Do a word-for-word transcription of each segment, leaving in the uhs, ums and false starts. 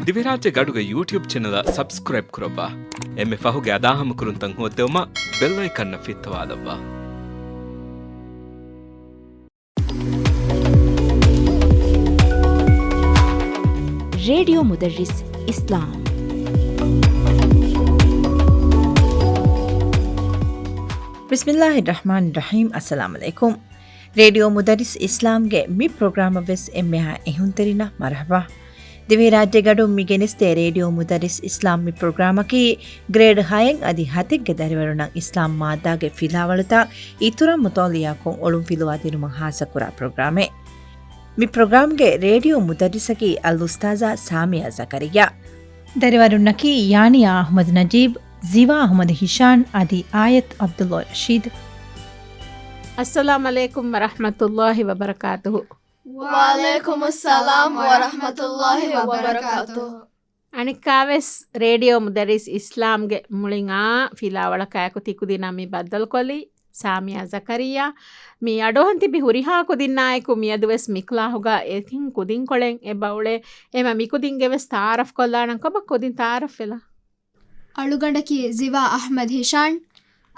ދިވެހިރާއްޖެ ގަޑުގެ ޔޫޓިއުބް ޗެނަލަށް ސަބްސްކްރައިބް ކުރައްވާ. އެންމެ ފަހުގެ އަދާހަމަކުރުންތައް ހޯއްދެވުމަށް ބެލް އައިކަންއަށް ފިއްތަވާލައްވާ. ރޭޑިއޯ މުދައްރިސް އިސްލާމް. ބިސްމިއްލާހި ރަޙްމާނި ރަޙީމް. އައްސަލާމު ޢަލައިކުމް. ރޭޑިއޯ މުދައްރިސް އިސްލާމްގެ މި ޕްރޮގްރާމަށް ވެސް އެންމެހާ އެހުންތެރިންނަށް މަރުޙަބާ. ދިވެހިރާއްޖެ ގަޑުން މި ގެނެސްދޭ ރޭޑިއޯ މުދައްރިސް އިސްލާމް މި ޕްރޮގްރާމަކީ، ގްރޭޑް ހައެއް އަދި ހަތެއްގެ ދަރިވަރުންނަށް އިސްލާމް މާއްދާގެ ފިލާވަޅުތައް އިތުރަށް މުޠާލިޢާކޮށް އޮޅުން ފިލުވާދިނުމަށް ހާއްސަކުރާ ޕްރޮގްރާމެއް. މި ޕްރޮގްރާމްގެ ރޭޑިއޯ މުދައްރިސަކީ އަލްއުސްތާޛާ ސާމިޔާ ޒަކަރިއްޔާ. ދަރިވަރުންނަކީ ޔާނިޔާ އަޙްމަދު ނަޖީބް، ޒިވާ އަޙްމަދު ހިޝާން އަދި އާޔަތް ޢަބްދުﷲ ރަޝީދު. އައްސަލާމު ޢަލައިކުމް ވަރަޙްމަތުﷲ ވަބަރަކާތުހު. ވަޢަލައިކުމުއްސަލާމް ވަރަޙްމަތުﷲ ވަބަރަކާތުހު. އަނެއްކާވެސް ރޭޑިއޯ މުދައްރިސް އިސްލާމްގެ މުޅިން އާ ފިލާވަޅަކާއެކު ތިކުދިންނާ މި ބައްދަލުކޮށްލީ ސާމިޔާ ޒަކަރިއްޔާ. މި އަޑުއަހަން ތިބި ހުރިހާ ކުދިންނާއެކު މިއަދުވެސް މިކްލާހުގަ އެތިން ކުދިންކޮޅެއް އެބައުޅޭ. އެމަ މިކުދިންގެވެސް ތަޢާރަފްކޮށްލާނަން. ކޮބާ ކުދިން ތަޢާރަފްވެލަ؟ އަޅުގަނޑަކީ ޒިވާ އަޙްމަދު ހިޝާން.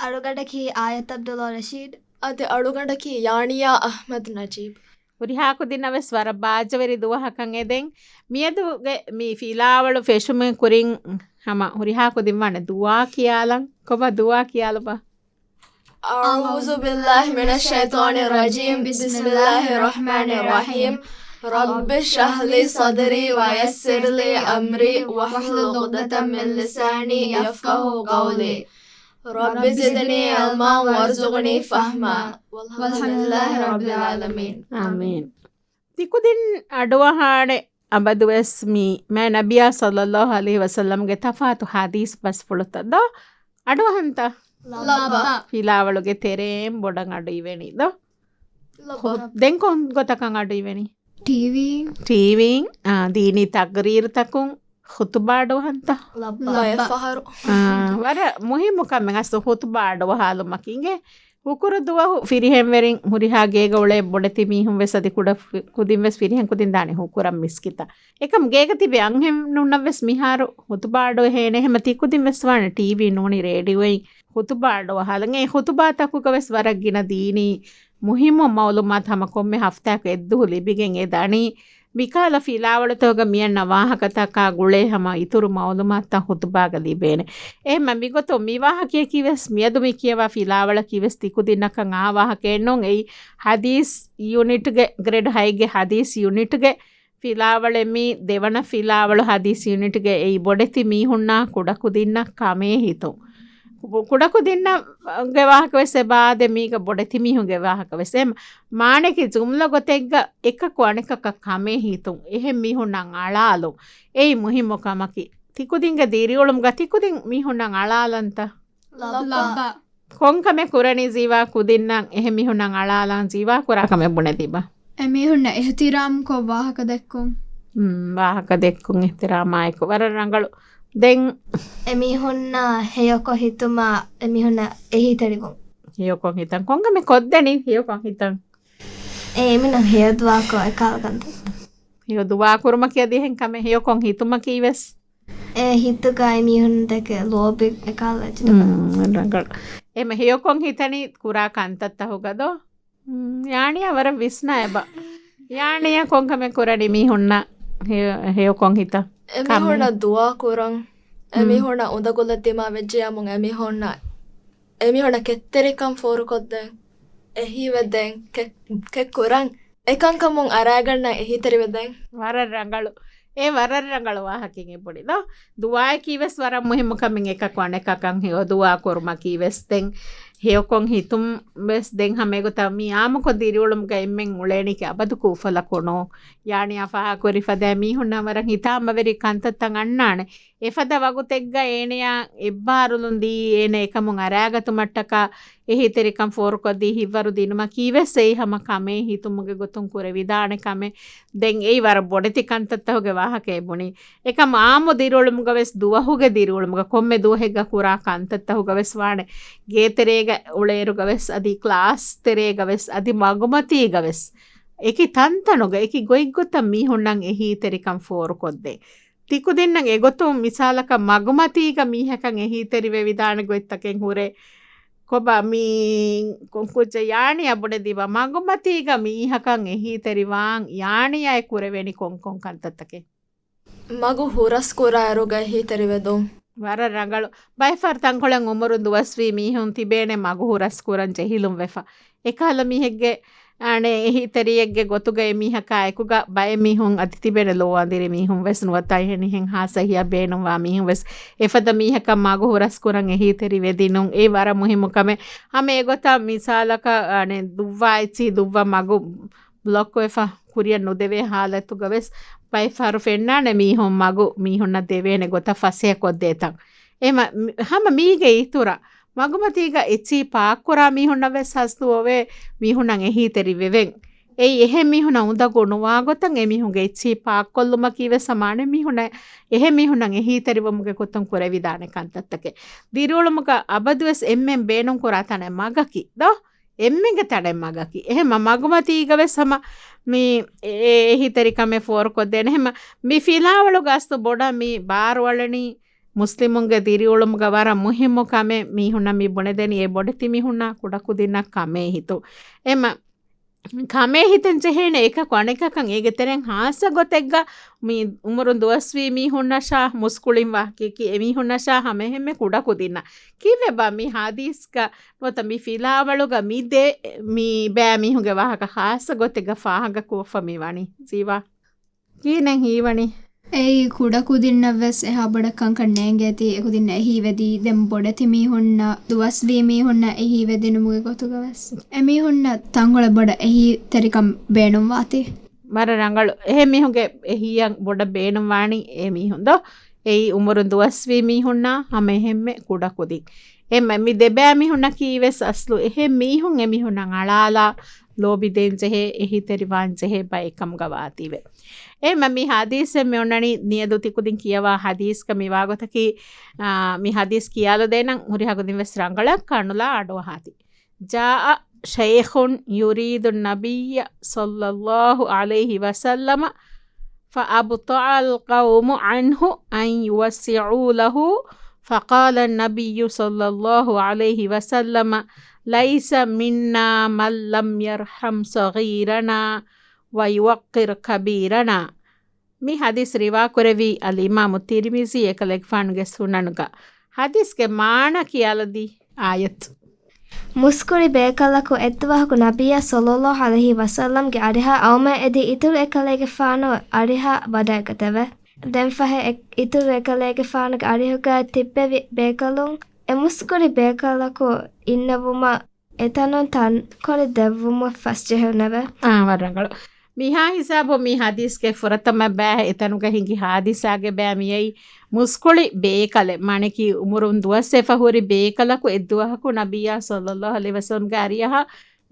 އަޅުގަނޑަކީ އާޔަތް ޢަބްދުﷲ ރަޝީދު. އަދި އަޅުގަނޑަކީ ޔާނިޔާ އަޙްމަދު ނަޖީބު. ހުރިހާ ކުދިންނަށް ވެސް ވަރަށް ބާއްޖަވެރި ދުވަހަކަށް އެދެން. މިއަދުގެ މި ފިލާވަޅު ފެށުމުގެ ކުރިން ހަމަ ހުރިހާ ކުދިން ވާނެ ދުޢާ ކިޔާލަން. ކޮބާ ދުޢާ ކިޔާލަބަ؟ أعوذ بالله من الشيطان الرجيم. بسم الله الرحمن الرحيم. رب اشرح لي صدري ويسر لي أمري واحلل عقدة من لساني يفقهوا قولي. رب زدني علما وارزقني فهما. والحمد لله رب العالمين. އާމީން. ތިކުދިން އަޑުއަހާނެ އަބަދުވެސް މި މާތް ނަބިއްޔާ ޞައްލައްލާހު ޢަލައިހި ވަސައްލަމްގެ ތަފާތު ޙަދީޘް ބަސްފުޅުތައް ދޯ؟ އަޑުއަހަންތަ؟ ލައްބަ. ފިލާވަޅުގެ ތެރޭން ބޮޑަށް އަޑު އިވެނީ ދޯ؟ ލައްބަ. ދެން ކޮން ގޮތަކަށް އަޑު އިވެނީ؟ ޓީވީ. ޓީވީން، އާ، ދީނީ ތަގްރީރުތަކުން، ޚުތުބާ އަޑުއަހަންތަ؟ ލައްބަ. އާ، ވަރަށް މުހިއްމު ކަމެއް އަސްލު ޚުތުބާ އަޑުއަހާލުމަކީ އިނގޭ. ހުކުރު ދުވަހު ފިރިހެންވެރިން ހުރިހާ ގޭގަ އުޅޭ ބޮޑެތި މީހުން ވެސް އަދި ކުޑަ ފި-، ކުދިން ވެސް ފިރިހެން ކުދިން ދާނެ ހުކުރަން މިސްކިތަށް. އެކަމް ގޭގަ ތިބި އަންހެނުންނަށް ވެސް މިހާރު ޚުތުބާ އަޑު އެހޭނެ. އެހެމަ ތި ކުދިން ވެސް ވާނެ ޓީވީ ނޫނީ ރޭޑިއޯއިން ޚުތުބާ އަޑު އަހާލަން. އެ ޚުތުބާތަކުގަ ވެސް ވަރަށް ގިނަ ދީނީ މުހިއްމު މައުލޫމާތު ހަމަ ކޮންމެ ހަފްތާއަކު އެއްދުވަހު ލިބިގެން އެ ދަނީ. މިކަހަލަ ފިލާވަޅުތަކުގަ މިއަންނަ ވާހަކަތަކާ ގުޅޭ ހަމަ އިތުރު މައުލޫމާތުތައް ޚުތުބާގަ ލިބޭނެ. އެހެމަ މިގޮތުން މި ވާހަކަޔަކީ ވެސް މިއަދު މި ކިޔަވާ ފިލާވަޅަކީ ވެސް ތިކުދިންނަކަށް އާ ވާހަކައެއް ނޫން. އެއީ ޙަދީޘް ޔުނިޓްގެ، ގްރޭޑް ހައެއްގެ ޙަދީޘް ޔުނިޓްގެ ފިލާވަޅެއް. މީ ދެވަނަ ފިލާވަޅު ޙަދީޘް ޔުނިޓްގެ. އެއީ ބޮޑެތި މީހުންނާ ކުޑަކުދިންނަށް ކަމޭ ހިތުން. ކު-، ކުޑަކުދިންނަށްގެ ވާހަކަ ވެސް އެބާދެ، މީގަ ބޮޑެތި މީހުންގެ ވާހަކަ ވެސް. އެ މާނައަކީ ޖުމްލަ ގޮތެއްގަ އެކަކު އަނެކަކަށް ކަމޭ ހިތުން، އެހެން މީހުންނަށް އަޅާލުން. އެއީ މުހިއްމު ކަމަކީ. ތިކުދިންގެ ދިރިއުޅުމުގަ ތިކުދިން މީހުންނަށް އަޅާލަންތަ؟ ލައްބަ. ކޮންކަމެއް ކުރަނީ ޒީވާ ކުދިންނަށް އެހެން މީހުންނަށް އަޅާލަން ޒީވާ ކުރާ ކަމެއް ބުނެދީބަ؟ އެމީހުންނަށް އިޙްތިރާމްކޮށް ވާހަކަ ދެއްކުން. މް، ވާހަކަ ދެއްކުން، އިޙްތިރާމާއެކު. ވަރަށް ރަނގަޅު. ދެން އެމީހުންނަށް ހެޔޮކޮށް ހިތުމާ، އެމީހުންނަށް އެހީތެރިވުން. ހެޔޮކޮށް ހިތަން. ކޮންކަމެއް ކޮށްދެނީ ހެޔޮކޮށް ހިތަން؟ އެ އެމީހުންނަށް ހެޔޮ ދުޢާކޮށް އެކާލަ ކަންތައް. ހެޔޮ ދުޢާ ކުރުމަކީ އަދި އެހެން ކަމެއް. ހެޔޮކޮށް ހިތުމަކީ ވެސް އެ ހިތުގައި މީހުން ދެކެ ލޯބި އެކާލަ ޖެހުން. މް، ރަނގަޅު. އެމަ ހެޔޮކޮށް ހިތަނީ ކުރާ ކަންތައްތަހުގަ ދޯ؟ މް، ޔާނިޔާ ވަރަށް ވިސްނާ އެބަ. ޔާނިޔާ ކޮންކަމެއް ކުރަނީ މީހުންނަށް ހެޔޮ-، ހެޔޮކޮށް ހިތަން؟ އެމީހުންނަށް ދުޢާ ކުރަން، މް. އެމީހުންނަށް އުނދަގުލަށް ދިމާވެއްޖެޔާމުން އެމީހުންނަށް، އެމީހުންނަށް ކެތްތެރިކަން ފޯރުކޮށްދޭން، އެހީވެދޭން، ކެ-، ކެއް ކުރަން. އެކަންކަމުން އަރާގަންނަން އެހީތެރިވެދޭން. ވަރަށް ރަނގަޅު. އެ ވަރަށް ރަނގަޅު ވާހަކައެއް އެބުނި ދޯ. ދުޢާއަކީ ވެސް ވަރަށް މުހިއްމު ކަމެއް. އެކަކު އަނެކަކަށް ހެޔޮ ދުޢާ ކުރުމަކީ ވެސް ދެން ހެޔޮކޮށް ހިތުން ވެސް ދެން ހަމަ އެގޮތަށް މި އާއްމުކޮށް ދިރިއުޅުމުގަ އެންމެން އުޅޭނީކީ އަބަދު ކޫފަލަކު ނޫން. ޔާނިޔާ ފާހަގަކުރި ފަދައިން މީހުންނަށް ވަރަށް ހިތާމަވެރި ކަންތައްތައް އަންނާނެ. އެފަދަ ވަގުތެއްގަ އޭނަޔާ އެއްބާރުލުން ދީ، އޭނަ އެކަމުން އަރާގަތުމަށްޓަކާ އެހީތެރިކަން ފޯރުކޮށްދީ ހިތްވަރު ދިނުމަކީ ވެސް އެއީ ހަމަ ކަމޭ ހިތުމުގެ ގޮތުން ކުރެވިދާނެ ކަމެއް. ދެން އެއީ ވަރަށް ބޮޑެތި ކަންތައްތަހުގެ ވާހަކައެއް ބުނީ. އެކަމް އާއްމު ދިރިއުޅުމުގަ ވެސް ދުވަހުގެ ދިރިއުޅުމުގަ ކޮންމެ ދުވަހެއްގަ ކުރާ ކަންތައްތަހުގަ ވެސް ވާނެ. ގޭތެރޭގަ އުޅޭއިރުގަ ވެސް އަދި ކްލާސް ތެރޭގަ ވެސް އަދި މަގުމަތީގަ ވެސް އެކި ތަންތަނުގަ އެކި ގޮތްގޮތަށް މީހުންނަށް އެހީތެރިކަން ފޯރުކޮށްދޭ. ތިކުދިންނަށް އެގޮތުން މިސާލަކަށް މަގުމަތީގަ މީހަކަށް އެހީތެރިވެވިދާނެ ގޮތްތަކެއް ހުރޭ. ކޮބާ މީ ކޮން ކުއްޖެއް ޔާނިޔާ ބުނެދީބާ؟ މަގުމަތީގަ މީހަކަށް އެހީތެރިވާން ޔާނިޔާއެއް ކުރެވޭނީ ކޮން ކޮން ކަންތައްތަކެއް؟ މަގު ހުރަސްކުރާއިރުގަ އެހީތެރިވެދުން. ވަރަށް ރަނގަޅު. ބައެއް ފަހަރު ތަންކޮޅެއް އުމުރުން ދުވަސްވީ މީހުން ތިބޭނެ މަގު ހުރަސްކުރަން ޖެހިލުން ވެފަ. އެކަހަލަ މީހެއްގެ އަނެއް އެހީތެރިއެއްގެ ގޮތުގައި މީހަކާ އެކުގަ ބައެއް މީހުން އަދި ތިބޭނެ ލޯ އަނދިރި މީހުން ވެސް ނުވަތަ އެހެނިހެން ހާއްސަ އެހީއަށް ބޭނުންވާ މީހުން ވެސް އެފަދަ މީހަކަށް މަގު ހުރަސްކުރަން އެހީތެރި ވެދިނުން. އެ ވަރަށް މުހިއްމު ކަމެއް. ހަމަ އެގޮތަށް މިސާލަކަށް އަނެއް ދުއްވާ އެއްޗިހި ދުއްވަ މަގު ބްލޮކް ވެފަ ކުރިއަށް ނުދެވޭ ހާލަތުގަ ވެސް ބައެއް ފަހަރު ފެންނާނެ މީހުން މަގު މީހުންނަށް ދެވޭނެ ގޮތަށް ފަސޭހަ ކޮށްދޭތަން. އެމަ-، މި-، ހަމަ މީގެ އިތުރަށް މަގުމަތީގަ އެއްޗިހި ޕާކްކުރާ މީހުންނަށް ވެސް ހަސްދު އޮވޭ މީހުންނަށް އެހީތެރި ވެވެން. އެއީ އެހެން މީހުންނަށް އުނދަގޫ ނުވާ ގޮތަށް އެމީހުންގެ އެއްޗިހި ޕާކްކޮށްލުމަކީ ވެސް ހަމަ އަނެއް މީހުންނަށް، އެހެން މީހުންނަށް އެހީތެރިވުމުގެ ގޮތުން ކުރެވިދާނެ ކަންތައްތަކެއް. ދިރިއުޅުމުގަ އަބަދުވެސް އެންމެން ބޭނުންކުރާ ތަނެއް މަގަކީ ދޯ؟ އެންމެންގެ ތަނެއް މަގަކީ. އެހެންމަ މަގުމަތީގަ ވެސް ހަމަ މި އެ-، އެ-، އެހީތެރިކަމެއް ފޯރުކޮށްދޭނެ. އެހެންމަ މި ފިލާވަޅުގަ އަސްލު ބޮޑަށް މި ބާރުއަޅަނީ މުސްލިމުންގެ ދިރިއުޅުމުގަ ވަރަށް މުހިއްމު ކަމެއް، މީހުންނަށް މި ބުނެދެނީ އެ ބޮޑެތި މީހުންނާ ކުޑަކުދިންނަށް ކަމޭ ހިތުން. އެމަ-، ކަމޭ ހިތެއް ޖެހޭނެ އެކަކު އަނެކަކަށް އޭގެ ތެރެއިން ހާއްސަ ގޮތެއްގަ މި އުމުރުން ދުވަސްވީ މީހުންނަށާ މުސްކުޅިން ވާކީކީ އެމީހުންނަށާ ހަމަ އެހެންމެ ކުޑަކުދިންނަށް. ކީއްވެބާ މި ހަދީސްގަ ނުވަތަ މި ފިލާވަޅުގަ މި ދެ މި ބައި މީހުންގެ ވާހަކަ ހާއްސަ ގޮތެއްގަ ފާހަގަކުރައްވާފަ މި ވަނީ؟ ޒީވާ. ކިހިނެއް ހީވަނީ؟ އެއީ ކުޑަކުދިންނަށް ވެސް އެހާ ބޮޑަށް ކަންކަން ނޭނގޭތީ، އެކުދިންނަށް އެހީވެދީ، ދެން ބޮޑެތި މީހުންނަށް ދުވަސްވީ މީހުންނަށް އެހީވެދިނުމުގެ ގޮތުގަ ވެސް އެމީހުންނަށް ތަންކޮޅެއް ބޮޑަށް އެހީތެރިކަން ބޭނުންވާތީ. ވަރަށް ރަނގަޅު. އެހެން މީހުންގެ އެހީއަށް ބޮޑަށް ބޭނުންވާނީ އެ މީހުން ދޯ؟ އެއީ އުމުރުން ދުވަސްވީ މީހުންނާ ހަމަ އެހެންމެ ކުޑަކުދިން. އެ މަ-، މި ދެބައި މީހުންނަކީ ވެސް އަސްލު އެހެން މީހުން އެމީހުންނަށް އަޅާލާ ލޯބިދޭން ޖެހޭ، އެހީތެރިވާން ޖެހޭ ބައެއް ކަމުގަ ވާތީވެ. އެ މަ-، މި ހަދީސެއް މި އޮންނަނީ ނިޔަދު ތިކުދިން ކިޔަވާ ހަދީސްގަ މި ވާގޮތަކީ، އާ، މި ހަދީސް ކިޔާލަދޭނަން ހުރިހާ ކުދިން ވެސް ރަނގަޅަށް ކަނުލާ އަޑުއަހާތި. جاء شيخ يريد النبي صلى الله عليه وسلم فأبطأ القوم عنه أن يوسعوا له، فقال النبي صلى الله عليه وسلم: ليس منا من لم يرحم صغيرنا ويوقر كبيرنا. މި ހަދީސް ރިވާކުރެއްވީ އަލްއިމާމު ތިރްމިޒީ އެކަލޭގެފާނުގެ ސުނަނުގަ. ހަދީސްގެ މާނަ ކިޔާލަދީ އާޔަތު. މުސްކުޅި ބޭކަލަކު އެއްދުވަހަކު ނަބިއްޔާ ޞައްލައްލާހު ޢަލައިހި ވަސައްލަމްގެ އަރިހަށް އައުމަށް އެދި އިތުރު އެކަލޭގެފާނު އަރިހަށް ވަޑައިގަތެވެ. ދެން ފަހެ އެ-، އިތުރު އެކަލޭގެފާނުގެ އަރިހުގައި ތިއްބެވި ބޭކަލުން އެ މުސްކުޅި ބޭކަލަކު އިންނެވުމަށް އެތަނުން ތަންކޮޅެއް ދެއްވުމަށް ފަސްޖެހުނެވެ. އާ، ވަރަށް ރަނގަޅު. މިހާ ހިސާބު މި ހަދީސްގެ ފުރަތަމަ ބައި އެތަނުގަ ހިނގި ހާދިސާގެ ބައި މިއައީ މުސްކުޅި ބޭކަލެއް، މާނައަކީ އުމުރުން ދުވަސްވެފަ ހުރި ބޭކަލަކު އެއްދުވަހަކު ނަބިއްޔާ ޞައްލައްލާހު ޢަލައިހި ވަސައްލަމްގެ އަރިއަހަށް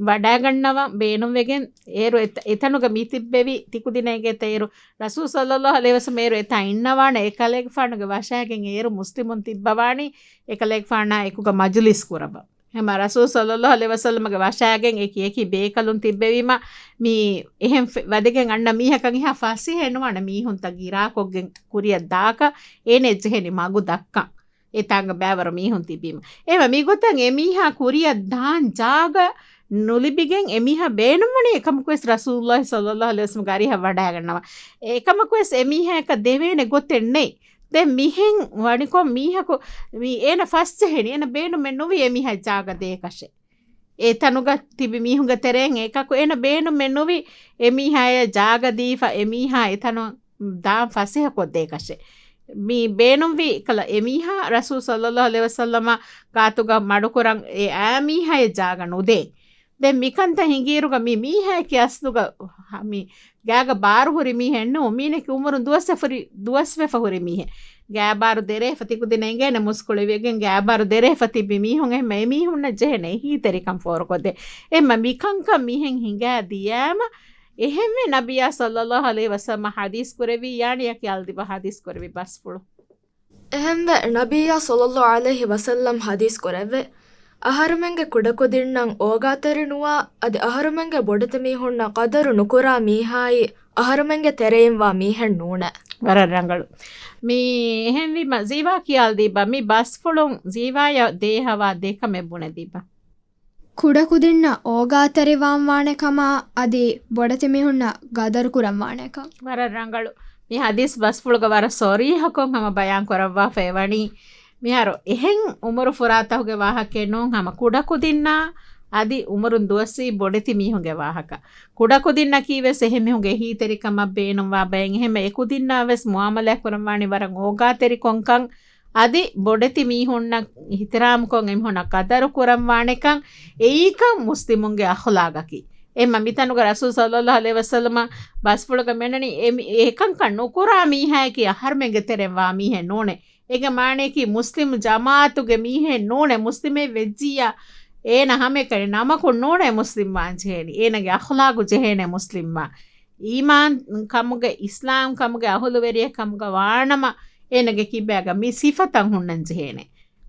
ވަޑައިގަންނަވަން ބޭނުންވެގެން އޭރު އެތަ-، އެތަނުގަ މި ތިއްބެވި ތިކުދިންނަށް އެނގޭތަ އޭރު ރަސޫލު ޞައްލައްލާހު ޢަލައިހި ވަސައްލަމް އޭރު އެތާ އިންނަވާނެ އެކަލޭގެފާނުގެ ވަށައިގެން އޭރު މުސްލިމުން ތިއްބަވާނީ އެކަލޭގެފާނާ އެކުގަ މަޖުލިސް ކުރައްވަން. ހަމަ ރަސޫލު ޞައްލައްލާހު ޢަލައިހި ވަސައްލަމްގެ ވަށައިގެން އެކި އެކި ބޭކަލުން ތިއްބެވީމަ، މި އެހެން ފެ-، ވަދެގެން އަންނަ މީހަކަށް އެހާ ފަސޭހައެއް ނުވާނެ މީހުންތައް ގިރާކޮށްގެން ކުރިއަށް ދާކަށް އޭނަ އެއްޖެހެނީ މަގު ދައްކަން. އެތާނގަ ބައިވަރު މީހުން ތިބީމަ. އެހެންވެ މިގޮތަށް އެމީހާ ކުރިއަށް ދާން ޖާގަ ނުލިބިގެން އެމީހާ ބޭނުންވަނީ އެކަމަކުވެސް ރަސޫލުއްލާހި ޞައްލައްލާހު ޢަލައިހި ވަސައްލަމްގެ އަރިހަށް ވަޑައިގަންނަވަން. އެކަމަކުވެސް އެމީހާއަކަށް ދެވޭނެ ގޮތެއް ނެތް. ދެން މިހެން ވަނިކޮށް މީހަކު މި އޭނަ ފަސްޖެހެނީ، އޭނަ ބޭނުމެއް ނުވި އެމީހާ ޖާގަ ދޭކަށެއް. އެ ތަނުގަ ތިބި މީހުންގެ ތެރެއިން އެކަކު އޭނަ ބޭނުމެއް ނުވި އެމީހާޔަށް ޖާގަ ދީފަ އެމީހާ އެތަނުން ދާން ފަސޭހަ ކޮށްދޭކަށެއް. މި ބޭނުންވީ ކަލަ އެމީހާ ރަސޫލު ޞައްލައްލާހު ޢަލައިހި ވަސައްލަމަ ގާތުގަ މަޑުކުރަން އެ އާ މީހާޔަށް ޖާގަ ނުދޭ. ދެން މިކަންތައް ހިނގިއިރުގަ މި މީހާޔަކީ އަސްލުގަ ހަ-، މި ގާގަ ބާރު ހުރި މީހެއް ނޫން. މީނަކީ އުމުރުން ދުވަސްވެފަ ހުރި، ދުވަސްވެފަ ހުރި މީހެއް. ގާބާރު ދެރޭފަ ތިކުދިން އެނގޭނެ މުސްކުޅިވެގެން ގާބާރު ދެރޭފަ ތިބި މީހުން އެހެންމެ އެމީހުންނަށް ޖެހޭނެ އެހީތެރިކަން ފޯރުކޮށްދޭ. އެހެންމަ މިކަންކަން މިހެން ހިނގާ ދިޔައިމަ އެހެންވެ ނަބިއްޔާ ޞައްލައްލާހު ޢަލައިހި ވަސައްލަމަ ޙަދީޘް ކުރެއްވީ ޔާނިޔަކީ އަލްދިބަ ޙަދީޘް ކުރެއްވި ބަސްފުޅު. އެހެންވެ، ނަބިއްޔާ ޞައްލައްލާހު ޢަލައިހި ވަސައްލަމް ޙަދީޘް ކުރެއްވޭ، އަހަރުމެންގެ ކުޑަކުދިންނަށް އޯގާތެރިނުވާ، އަދި އަހަރުމެންގެ ބޮޑެތި މީހުންނަށް ޤަދަރު ނުކުރާ މީހާއީ އަހަރުމެންގެ ތެރެއިންވާ މީހެއް ނޫނޭ. ވަރަށް ރަނގަޅު. މި އެހެންވީމަ ޒީވާ ކިޔާލަދީބަ، މި ބަސްފުޅުން ޒީވާޔަށް ދޭހަވާ ދެ ކަމެއް ބުނެދީބަ. ކުޑަކުދިންނަށް އޯގާތެރިވާން ވާނެ ކަމާ އަދި ބޮޑެތި މީހުންނަށް ގަދަރު ކުރަން ވާނެ ކަން. ވަރަށް ރަނގަޅު. މި ހަދީސް ބަސްފުޅުގަ ވަރަށް ޞަރީޙަކޮށް ހަމަ ބަޔާން ކުރައްވާފައި ވަނީ. މިހާރު އެހެން އުމުރު ފުރާތަކުގެ ވާހަކައެއް ނޫން، ހަމަ ކުޑަކުދިންނާ އަދި އުމުރުން ދުވަސްވީ ބޮޑެތި މީހުންގެ ވާހަކަ. ކުޑަކުދިންނަކީ ވެސް އެހެން މީހުންގެ އެހީތެރިކަމަށް ބޭނުންވާ ބައެއް. އެހެންމެ އެކުދިންނާ ވެސް މުއާމަލާތް ކުރަންވާނީ ވަރަށް އޯގާތެރިކޮންކަން، އަދި ބޮޑެތި މީހުންނަށް އިޙްތިރާމްކޮށް އެމީހުންނަށް ގަދަރު ކުރަންވާނެކަން. އެއީކަން މުސްލިމުންގެ އަޚްލާގަކީ. އެހެންމަ މިތަނުގަ ރަސޫލު ޞައްލައްލާހު ޢަލައިހި ވަސައްލަމަ ބަސްފުޅުގަ މިނަނީ އެ މި-، އެކަންކަން ނުކުރާ މީހާއަކީ އަހަރުމެންގެ ތެރެއިން ވާ މީހެއް ނޫނޭ. އޭގެ މާނަޔަކީ މުސްލިމް ޖަމާޢަތުގެ މީހެއް ނޫނޭ. މުސްލިމެއް ވެއްޖިއްޔާ އޭނަ ހަމައެކަނި ނަމަކުން ނޫނޭ މުސްލިމް ވާން ޖެހޭނީ. އޭނަގެ އަޚްލާގު ޖެހޭނެ މުސްލިމް ވާން. އީމާން ކަމުގެ، އިސްލާމް ކަމުގެ، އަހުލުވެރިއެއް ކަމުގަ ވާނަމަ، އޭނަގެ ކިބާގަ މި ސިފަތައް ހުންނަން ޖެހޭނެ.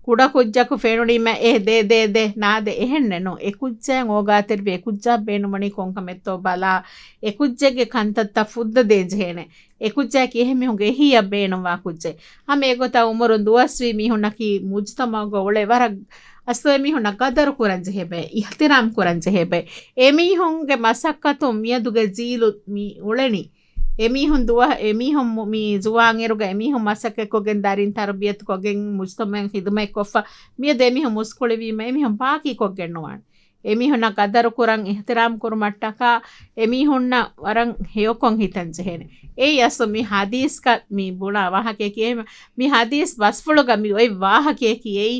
ކުޑަކުއްޖަކު ފެނުނީމަ އޭ ދޭ ދޭ ދޭ ނާދޭ އެހެންނެއް ނޫން. އެ ކުއްޖާއަށް އޯގާތެރިވެ، އެ ކުއްޖާ ބޭނުންވަނީ ކޮންކަމެއްތޯ ބަލާ، އެ ކުއްޖެއްގެ ކަންތައްތައް ފުއްދަ ދޭން ޖެހޭނެ. އެ ކުއްޖާއަކީ އެހެން މީހުންގެ އެހީއަށް ބޭނުންވާ ކުއްޖެއް. ހަމަ އެގޮތަށް އުމުރުން ދުވަސްވީ މީހުންނަކީ މުޖުތަމަޢުގަ އުޅޭ ވަރަށް އަސްލު އެމީހުންނަށް ގަދަރު ކުރަން ޖެހޭ ބައެއް، އިޙްތިރާމް ކުރަން ޖެހޭ ބައެއް. އެމީހުންގެ މަސައްކަތުން މިއަދުގެ ޖީލު މި އުޅެނީ. އެމީހުން ދުވަ-، އެމީހުން މު-، މި ޒުވާންއިރުގަ އެމީހުން މަސައްކަތްކޮށްގެން ދަރިން ތަރުބިޔަތުކޮށްގެން މުޖުތަމަޢަށް ޚިދުމަތްކޮށްފަ މިއަދު އެމީހުން މުސްކުޅިވީމަ އެމީހުން ބާކީކޮށްގެން ނުވާނެ. އެމީހުންނަށް ގަދަރުކުރަން، އިޙްތިރާމް ކުރުމަށްޓަކާ އެމީހުންނަށް ވަރަށް ހެޔޮކޮށް ހިތަން ޖެހޭނެ. އެއީ އަސްލު މި ހަދީސްގަ މި ބުނާ ވާހަކަޔަކީ. އެހެން މި ހަދީސް ބަސްފުޅުގަ މި އޮތް ވާހަކަޔަކީ އެއީ.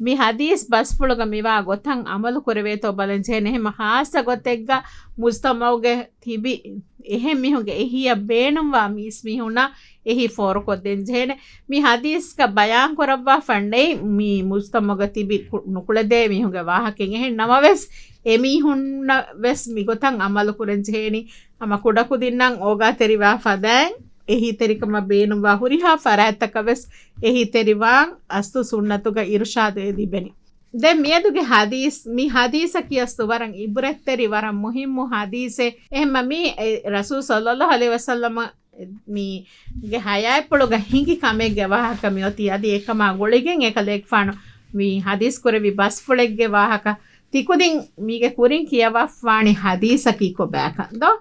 މި ހަދީސް ބަސްފުޅުގަ މިވާ ގޮތަށް އަމަލު ކުރެވޭތޯ ބަލަން ޖެހޭނެ. އެހެން ހާއްސަ ގޮތެއްގަ މުޖުތަމަޢުގެ ތިބި އެހެން މީހުންގެ އެހީއަށް ބޭނުންވާ މީސް މީހުންނަށް އެހީ ފޯރުކޮށްދޭން ޖެހޭނެ. މި ހަދީސްގަ ބަޔާން ކުރައްވާފަ ނެތް މި މުޖުތަމަޢުގަ ތިބި ކު-، ނުކުޅެދޭ މީހުންގެ ވާހަކައެއް. އެހެން ނަމަވެސް، އެމީހުންނަށް ވެސް މިގޮތަށް އަމަލު ކުރަން ޖެހޭނީ. ހަމަ ކުޑަކުދިންނަށް އޯގާތެރިވާ ފަދައިން އެހީތެރިކަމަށް ބޭނުންވާ ހުރިހާ ފަރާތްތަކަށް ވެސް އެހީތެރިވާން އަސްލު ސުންނަތުގަ އިރުޝާދު ލިބެނީ. ދެން މިއަދުގެ ހަދީސް، މި ހަދީސަކީ އަސްލު ވަރަށް ޢިބްރަތްތެރި، ވަރަށް މުހިއްމު ހަދީސެއް. އެހެންމަ މީ، އެ، ރަސޫލު ޞައްލައްލާހު ޢަލައިހި ވަސައްލަމަ މީގެ ޙަޔާތްޕުޅުގަ ހިނގި ކަމެއްގެ ވާހަކަ މިއޮތީ. އަދި އެކަމާ ގުޅިގެން އެކަލޭގެފާނު މި ޙަދީޘް ކުރެއްވި ބަސްފުޅެއްގެ ވާހަކަ ތިކުދިން މީގެ ކުރިން ކިޔަވާފާނީ ޙަދީޘަކީ ކޮބާކަން ދޯ؟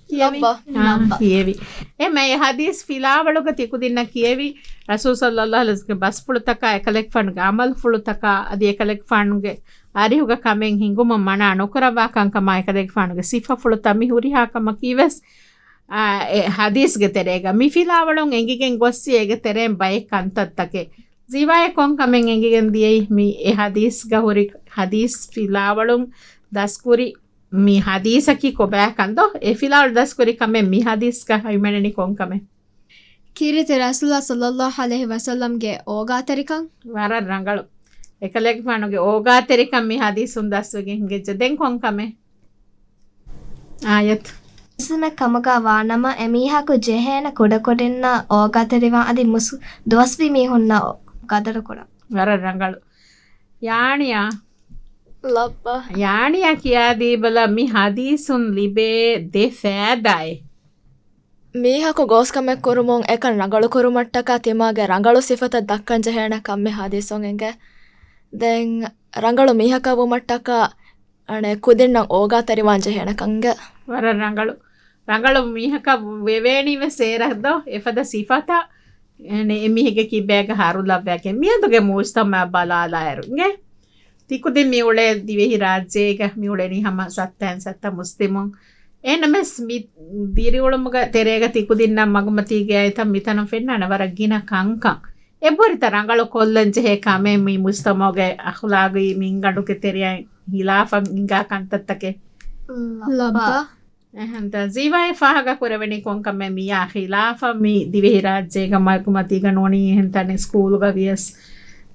ކިޔެވި؟ ލައްބަ. އާ، ލައްބަ. ކިޔެވި. އެމަ އެ ޙަދީޘް ފިލާވަޅުގަ ތިކުދިންނަށް ކިޔެވި ރަސޫލު ޞައްލައްލާހު ޢަލައިހި ވަސައްލަމްގެ ބަސްފުޅުތަކާ އެކަލޭގެފާނުގެ ޢަމަލުފުޅުތަކާ އަދި އެކަލޭގެފާނުގެ އަރިހުގަ ކަމެއް ހިނގުމަށް މަނާ ނުކުރައްވާ ކަންކަމާ އެކަލޭގެފާނުގެ ސިފަފުޅުތައް މި ހުރިހާ ކަމަކީ ވެސް އާ، އެ ޙަދީޘްގެ ތެރޭގަ މި ފިލާވަޅުން އެނގިގެން ގޮއްސި އޭގެ ތެރޭން ބައެއް ކަންތައްތަކެއް. ޒީވާޔަށް ކޮން ކަމެއް އެނގިގެން ދިޔައީ؟ މި އެ ޙަދީޘްގަ ހުރި ޙަދީޘް ފިލާވަޅުން ދަސްކުރި މި ޙަދީޘަކީ ކޮބާކަން ދޯ؟ އެ ފިލާވަޅު ދަސްކުރި ކަމެއް މި ޙަދީޘްގަ ހިމެނެނީ ކޮން ކަމެއް؟ ކީރިތި ރަސޫލާ ޞައްލައްލާހު ޢަލައިހި ވަސައްލަމްގެ އޯގާތެރިކަން. ވަރަށް ރަނގަޅު. އެކަލޭގެފާނުގެ އޯގާތެރިކަން މި ޙަދީޘުން ދަސްވެގެން ހިނގައްޖެ. ދެން ކޮން ކަމެއް؟ އާޔަތު. މުސްލިމެއް ކަމުގަ ވާނަމަ، އެމީހަކު ޖެހޭނެ ކުޑަކުދިންނަށް އޯގާތެރިވާން އަދި މުސް-، ދުވަސްވީ މީހުންނަށް ގަދަރުކުރަން. ވަރަށް ރަނގަޅު. ޔާނިޔާ. ލައްބަ. ޔާނިޔާ ކިޔާދީބަލަ، މި ޙަދީޘުން ލިބޭ ދެ ފައިދާއެއް. މީހަކު ގޯސްކަމެއް ކުރުމުން އެކަން ރަނގަޅުކުރުމަށްޓަކާ ތިމާގެ ރަނގަޅު ސިފަތައް ދައްކަން ޖެހޭނެ ކަން މި ޙަދީޘުން އެނގޭ. ދެން ރަނގަޅު މީހަކަށް ވުމަށްޓަކާ އަނެއް ކުދިންނަށް އޯގާތެރިވާން ޖެހޭނެ ކަންގެ. ވަރަށް ރަނގަޅު. ރަނގަޅު މީހަކަށް ވެވޭނީ ވެސް އޭރަށް ދޯ؟ އެފަދަ ސިފަތައް އެ މީހެއްގެ ކިބައިގަ ހާރުލައްވާކެ މިއަދުގެ މުޖްތަމަޢަށް ބަލާލާއިރު އިނގޭ. ތިކުދިން މި އުޅޭ ދިވެހި ރާއްޖޭގަ މި އުޅެނީ ހަމަ ސައްތައިން ސައްތަ މުސްލިމުން. އެހެންނަމަވެސް މި ދިރިއުޅުމުގެ ތެރޭގަ ތިކުދިންނަށް މަގުމަތީގެ އައިތަން މިތަނުން ފެންނާނެ ވަރަށް ގިނަ ކަންކަން. އެއްބުރިތައް ރަނގަޅު ކޮށްލަން ޖެހޭ ކަމެއް މި މުޖްތަމަޢުގެ އަޚްލާގީ މިންގަނޑުގެ ތެރެއަށް ހިލާފަށް ހިނގާ ކަންތައްތަކެއް. ލައްބަ. އެހެންތަ ޒީވާއަށް ފާހަގަ ކުރެވެނީ ކޮން ކަމެއް؟ މިއާ ޚިލާފަށް މި ދިވެހި ރާއްޖޭގަ މަގުމަތީގަ ނޫނީ އެހެން ތަނެއް ސްކޫލުގަ ވިޔަސް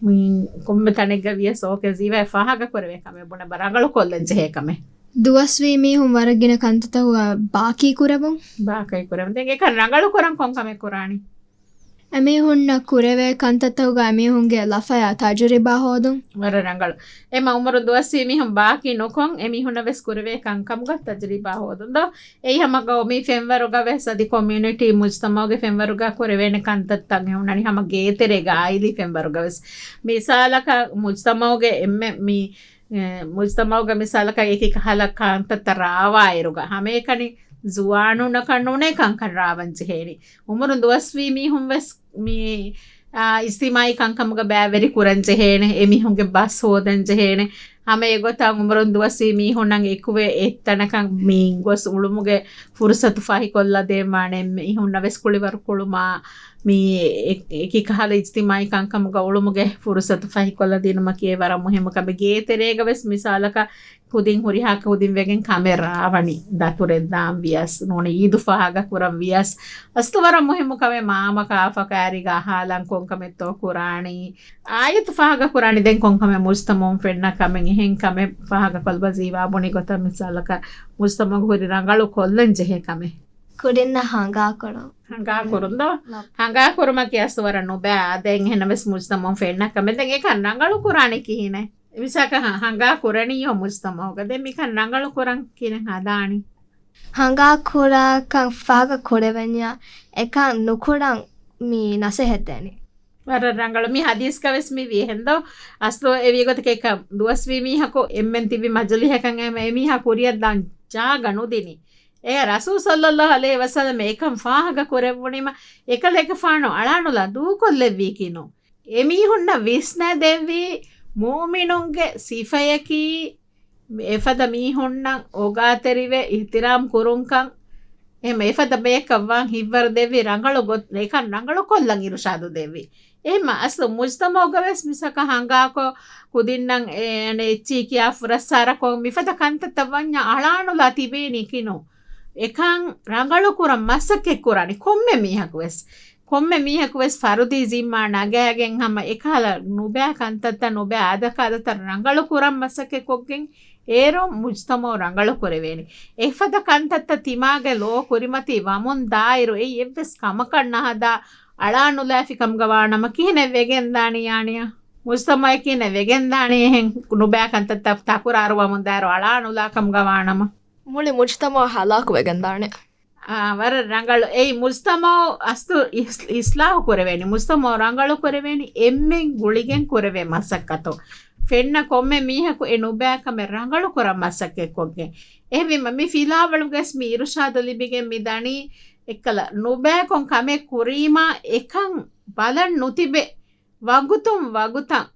މި ކޮންމެ ތަނެއްގަ ވިޔަސް އޯކޭ ޒީވާއަށް ފާހަގަ ކުރެވޭ ކަމެއް ބުނެބަ ރަނގަޅު ކޮށްލަން ޖެހޭ ކަމެއް. ދުވަސްވީ މީހުން ވަރަށް ގިނަ ކަންތައްތަކުގަ ބާކީ ކުރެވުން. ބާކީ ކުރެވުން. ދެން އެކަން ރަނގަޅު ކުރަން ކޮން ކަމެއް ކުރާނީ؟ އެމީހުންނަށް ކުރެވޭ ކަންތައްތަކުގަ އެމީހުންގެ ލަފަޔާ ތަޖުރިބާ ހޯދުން. ވަރަށް ރަނގަޅު. އެމަ އުމުރުން ދުވަސްވީ މީހުން ބާކީ ނުކޮން، އެމީހުންނަށް ވެސް ކުރެވޭ ކަންކަމުގަ ތަޖުރިބާ ހޯދުން ދޯ. އެއީ ހަމަ ގައުމީ ފެންވަރުގަ ވެސް އަދި ކޮމިއުނިޓީ މުޖްތަމައުގެ ފެންވަރުގަ ކުރެވޭނެ ކަންތައްތައް ހުންނަނީ ހަމަ ގޭތެރޭގަ އާއިލީ ފެންވަރުގަ ވެސް. މިސާލަކަށް މުޖްތަމައުގެ އެންމެ މި އެ، މުޖްތަމައުގަ މިސާލަކަށް އެކި ކަހަލަ ކަންތައްތައް ރާވާއިރުގަ، ހަމައެކަނި ޒުވާނުންނަކަށް ނޫނޭ ކަންކަން ރާވަން ޖެހޭނީ. އުމުރުން ދުވަސްވީ މީހުން ވެސް މި، އާ، އިޖްތިމާއީ ކަންކަމުގަ ބައިވެރި ކުރަން ޖެހޭނެ، އެމީހުންގެ ބަސް ހޯދަން ޖެހޭނެ. ހަމަ އެގޮތަށް އުމުރުން ދުވަސްވީ މީހުންނަށް އެކުވެ އެއްތަނަކަށް މި ގޮސް އުޅުމުގެ ފުރުސަތު ފަހިކޮށްލަދޭން ވާނެ، އެމީހުންނަށް ވެސް ކުޅިވަރު ކުޅުމާ، މި އެ-، އެކި ކަހަލަ އިޖްތިމާއީ ކަންކަމުގަ އުޅުމުގެ ފުރުސަތު ފަހިކޮށްލަދިނުމަކީ ވަރަށް މުހިއްމު ކަމެއް. ގޭތެރޭގަ ވެސް މިސާލަކަށް ކުދިން ހުރިހާ ކުދިން ވެގެން ކަމެއް ރާވަނީ، ދަތުރެއް ދާން ވިޔަސް، ނޫނީ އީދު ފާހަގަ ކުރަން ވިޔަސް، އަސްލު ވަރަށް މުހިއްމު ކަމެއް މާމަ ކާފަ ކާރިގަ އަހާލަން ކޮން ކަމެއްތޯ ކުރާނީ، އާޔަތު ފާހަގަ ކުރާނީ ދެން ކޮން ކަމެއް މުޖްތަމައުން ފެންނަ ކަމެއް އެހެން ކަމެއް ފާހަގަ ކޮށްލަ ޒީވާ ބުނި ގޮތަށް މިސާލަކަށް މުޖްތަމައުގަ ހުރި ރަނގަޅު ކޮށްލަން ޖެހޭ ކަމެއް. ކުދިންނަށް ހަނގާ ކުރުން. ހަނގާ ކުރުން ދޯ؟ ހަނގާ ކުރުމަކީ އަސްލު ވަރަށް ނުބައި އާދައެއް އެހެންނަމަވެސް މުޖްތަމައުން ފެންނަ ކަމެއް. ދެން އެކަން ރަނގަޅު ކުރާނީ ކިހިނެއް؟ މިސާލަކަށް ހަ-، ހަނގާ ކުރަނީ އޮ މުޖްތަމައުގަ. ދެން މިކަން ރަނގަޅު ކުރަން ކިހިނެއް ހަދާނީ؟ ހަނގާ ކުރާކަން ފާހަގަ ކުރެވެންޏާ އެކަން ނުކުރަން މި ނަސޭހަތް ދޭނީ. ވަރަށް ރަނގަޅު. މި ހަދީސްގަ ވެސް މި ވީ އެހެންދޯ؟ އަސްލު އެވީ ގޮތަކީ އެކަން ދުވަސްވީ މީހަކު އެންމެން ތިބި މަޖިލީހަކަށް އެމަ އެމީހާ ކުރިއަށް ދާން ޖާގަ ނުދިނީ. އެ ރަސޫލު ޞައްލައްލާހު ޢަލައިހި ވަސައްލަމަ އެކަން ފާހަގަ ކުރެއްވުނީމަ، އެކަލޭގެފާނު އަޅާނުލާ ދޫކޮށްލެއްވީކީ ނޫން. އެމީހުންނަށް ވިސްނަދެއްވީ މުއުމިނުންގެ ސިފަޔަކީ، އެފަދަ މީހުންނަށް އޯގާތެރިވެ އިޙްތިރާމް ކުރުންކަން. އެހެން އެފަދަ ބަޔަކަށް ވާން ހިތްވަރު ދެއްވި ރަނގަޅު ގޮތް، އެކަން ރަނގަޅު ކޮށްލަން އިރުޝާދު ދެއްވި. އެހެންމަ އަސްލު މުޖްތަމައުގަ ވެސް މިސަކަ ހަނގާކޮށް، ކުދިންނަށް އެ-، އެ-، އެއްޗީ ކިޔާ ފުރައްސާރަކޮށް، މިފަދަ ކަންތައްތައް ވަންޏާ އަޅާނުލާ ތިބޭނީ ކިނު. އެކަން ރަނގަޅު ކުރަން މަސައްކަތް ކުރާނީ ކޮންމެ މީހަކު ވެސް. ކޮންމެ މީހަކު ވެސް ފަރުދީ ޒިންމާ ނަގާގެން ހަމަ އެކަހަލަ ނުބައި ކަންތައްތައް، ނުބައި އާދަކާދަތައް ރަނގަޅު ކުރަން މަސައްކަތް ކޮށްގެން އޭރު މުޖްތަމައު ރަނގަޅު ކުރެވޭނެ. އެފަދަ ކަންތައްތައް ތިމާގެ ލޯ ކުރިމަތީ ވަމުން ދާއިރު އެއީ އެއްވެސް ކަމަކަށް ނަހަދާ އަޅާނުލާފި ކަމުގަ ވާނަމަ ކިހިނެއް ވެގެންދާނީ ޔާނިޔާ؟ މުޖްތަމައަށް ކިހިނެއް ވެގެންދާނީ އެހެން ނުބައި ކަންތައްތައް ތަކުރާރު ވަމުން ދާއިރު އަޅާނުލާ ކަމުގަ ވާނަމަ؟ މުޅި މުޖްތަމައު ހަލާކު ވެގެންދާނެ. އާ، ވަރަށް ރަނގަޅު. އެއީ މުޖްތަމައު އަސްލު އިސް-، އިސްލާހު ކުރެވޭނީ. މުޖްތަމައު ރަނގަޅު ކުރެވޭނީ އެންމެން ގުޅިގެން ކުރެވޭ މަސައްކަތު. ފެންނަ ކޮންމެ މީހަކު އެ ނުބައި ކަމެއް ރަނގަޅު ކުރަން މަސައްކަތް ކޮށްގެން. އެހެންވީމަ މި ފިލާވަޅުގަސް މި އިރުޝާދު ލިބިގެން މި ދަނީ އެއްކަލަ ނުބައިކޮން ކަމެއް ކުރީމާ އެކަން ބަލަން ނުތިބެ ވަގުތުން ވަގުތަށް